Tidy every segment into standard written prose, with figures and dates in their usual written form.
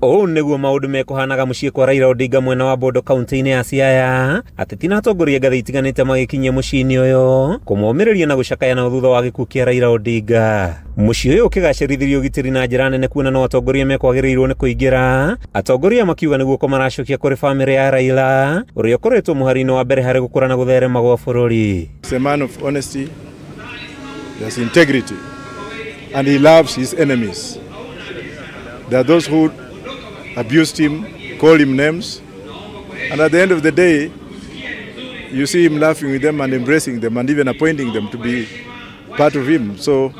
Ũũ nĩguo maũndũ mekũhanaga mũciĩ kwa Raila Odinga mwena wa Bondo kaunti-inĩ ya Siaya. Ateti na atongoria ngathĩ itiganĩte magĩkinyia mũciĩ-inĩ ũyũ kũmomĩrĩria na gũcakaya nao thutha wa gĩkuũ kĩa Raila Odinga. Mũciĩ ũyũ ũkĩgacĩrithirio ũgitĩri na njĩra nene kuona no atongoria mekwagĩrĩirwo nĩ kũingĩra. Atongoria makiuga nĩ guoko maracokia kũrĩ bamĩrĩ ya Raila ũrĩa ũkoretwo mũhari-inĩ wa mbere harĩ gũkũra na gũtherema gwa bũrũri. He's a man of honesty, he has integrity, and he loves his enemies. There are those who abused him, called him names, and at the end of the day, you see him laughing with them and embracing them and even appointing them to be part of him. So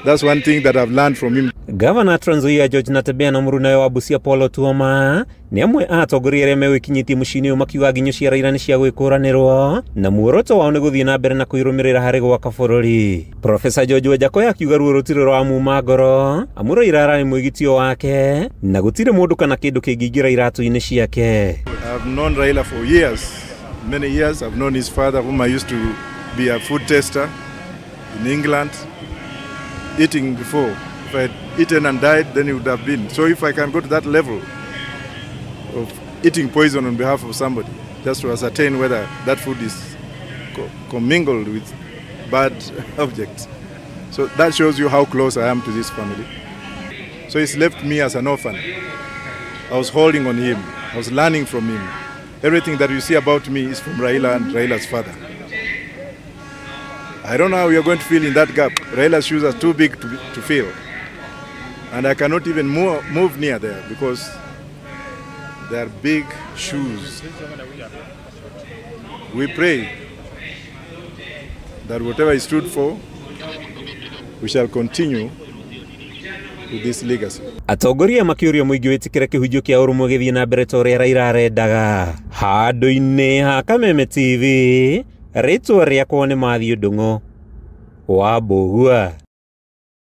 that's one thing that I've learned from him. Gavana Trans Nzoia George Natembeya na mũrunawe wa Busia Paul Otuoma nĩ amwe a atongoria arĩa megwĩkinyĩtie mũciĩ-inĩ ũyũ makiuga nginyo cia Raila nĩ cia gwĩkũranĩrwo na muoroto wao nĩ gũthiĩ na mbere na kwĩrũmĩrĩra harĩ gwaka bũrũri. Profesa George Wajackoyah akiuga ruo rũtirĩ rwa muma ngoro amu Raila ararĩ mwĩgitio wake na gũtirĩ mũndũ kana kĩndũ kĩngĩingĩra iratũ-inĩ ciake. I've known Raila for years, many years. I've known his father, whom I used to be a food tester in England, eating before. If I had eaten and died, then he would have been. So if I can go to that level of eating poison on behalf of somebody, just to ascertain whether that food is commingled with bad objects. So that shows you how close I am to this family. So he's left me as an orphan. I was holding on him. I was learning from him. Everything that you see about me is from Raila and Raila's father. I don't know how we are going to fill in that gap. Raila's shoes are too big to fill. And I cannot even move near there because they are big shoes. We pray that whatever he stood for, we shall continue with this legacy. Atongoria makĩũria mũingĩ wĩtĩkĩre kĩhunjio kĩa ũrũmwe gĩthiĩ na mbere ta ũrĩa Raila arendaga. Handũ-inĩ ha Kameme TV, rĩtwa rĩakwa nĩ Matthew Ndung'u wa Mbũgua.